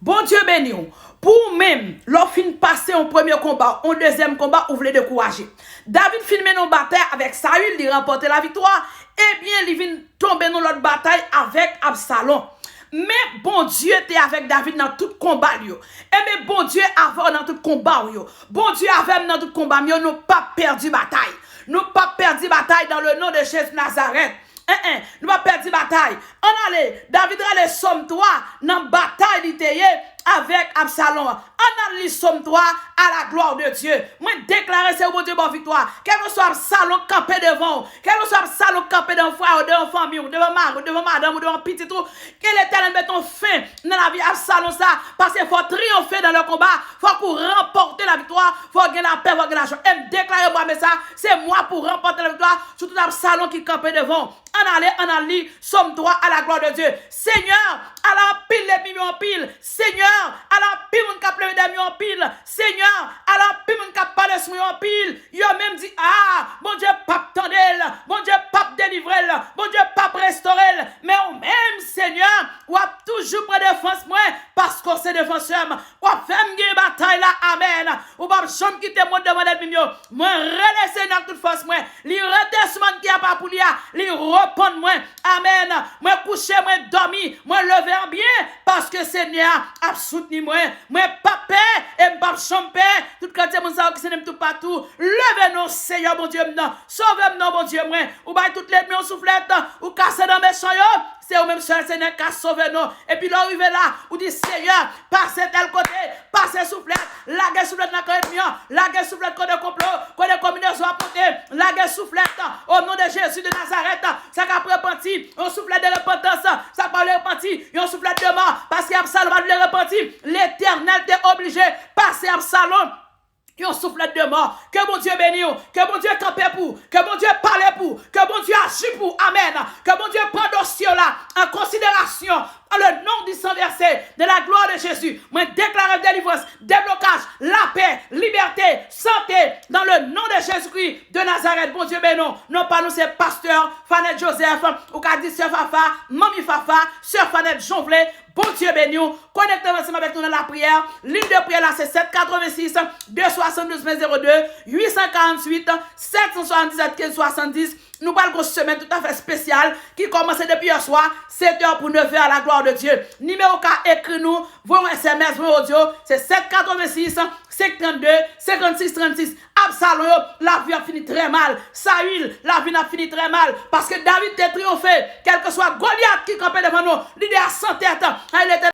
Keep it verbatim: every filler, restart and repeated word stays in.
Bondye beni w. Pou ou menm, lè w fin pase yon premye konba, yon dezyèm konba, ou vle dekouraje. David fin mennen yon batay avèk Sayil, li ranpòte laviktwa, ebyen, li vin tonbe nan lòt batay avèk Absalon. Men Bondye te avèk David nan tout konba l yo. Ebyen, Bondye avè w nan tout konba w yo. Bondye avè m nan tout konba m yo. Nou p ap pèdi batay. Nou p ap pèdi batay dans le nom de Jésus Nazareth. En, en, nou p ap pèdi batay. Ann ale, David rale Sòm twa nan batay li te ye avèk Absalon an. Ann al li Sòm twa, à la gloire de Dieu. Mwen deklare se ou Bondye ba w viktwa. Kèlkeswa Absalon k kanpe devan w, kèlkeswa Absalon k kanpe devan frè w, devan fanmi w, devan mari w, devan madanm ou, devan pitit ou, ke Letènèl mete yon fen nan lavi Absalon sa, paske fò w triyonfe dans le combat, fòk ou ranpòte laviktwa, fò w gen lapè, fò w gen lajwa. E m deklare mwa me sa, se mwa pou ranpòte laviktwa sou tout Absalon ki kanpe devan w. Ann ale, ann al li Sòm twa, à la gloire de Dieu. Senyè, ala anpil lènmi m yo anpil. Senyè, ala anpil moun k ap leve dèyè m yo anpil. Senyè, ala anpil moun k ap pale sou mwen yo anpil. Yo menm di, a, Bondye p ap tande l, Bondye p ap delivre l, Bondye p ap restore l. Men ou menm, Senyè, w ap toujou pran defans mwen, paske w se defansè m. W ap fè m gen batay la, amèn. Ou p ap janm kite m wont devan lènmi m yo. Mwen rele Senyè ak tout fòs mwen. Li rete sou mòn ki apa pou li a. Li reponn mwen. Amèn. Mwen kouche, mwen dòmi, mwen leve an byen, paske Senyè a ap soutni mwen. Mwen p ap pè, e m p ap janm pè. Tout kantite moun sa yo ki sende m toupatou, leve non Senyè Bondye m nan. Sove m non Bondye mwen. Ou bay tout lènmi yon souflèt, ou kase dan mechan yo. Se ou menm sèl Senyè k ka sove nou. Epi lè w rive la, ou di, Senyè, pase tèl kote, pase souflèt, lage souflèt nan kan ènmi an, lage souflèt kote konplo, kote konbinezon ap monte, lage souflèt, o non de Jezi de Nazarèt, sa k ap repanti, yon souflèt de repantans, sa k pa vle repanti, yon souflèt de mò, paske Absalon pa t vle repanti, Letènèl te oblije pase Absalon yon souflèt de mò. Ke Bondye beni w. Ke Bondye kanpe pou w. Ke Bondye pale pou w. Ke Bondye aji pou w. Amèn. Ke Bondye pran dosye w la an konsiderasyon. Dans le nom du sang versé, de la gloire de Jésus, mwen deklare delivrans, deblokaj, lapè, libète, sante, dans le nom de Jésus-Christ de Nazareth. Bondye beni w. Non pa nou se pastè Fanette Joseph. Ou ka di sè Fafa, manmi Fafa, sè Fanette, jan w vle. Bondye beni w. Konekte ansanm avèk nou nan lapriyè. Liy de priyè la se sèt katrevensis, de swasanndouz ven zewo de, uit san karanntuit, sèt san swasanndisèt, kenz swasanndis. Nou pral gon semèn toutafè espesyal ki kòmanse depi yè swa, sèt è pou nèf è, à la gloire de Dieu. Nimewo w ka ekri nou, voye yon S M S, voye yon odyo, se sèt katrevensis, senk trannde, senkannsis trannsis. Absalon yo, lavi ap fini trè mal. Sayil, lavi n ap fini trè mal. Paske David te triyonfe. Kèlkeswa Golyat ki kanpe devan nou, li deja san tèt. Ay, Letènèl.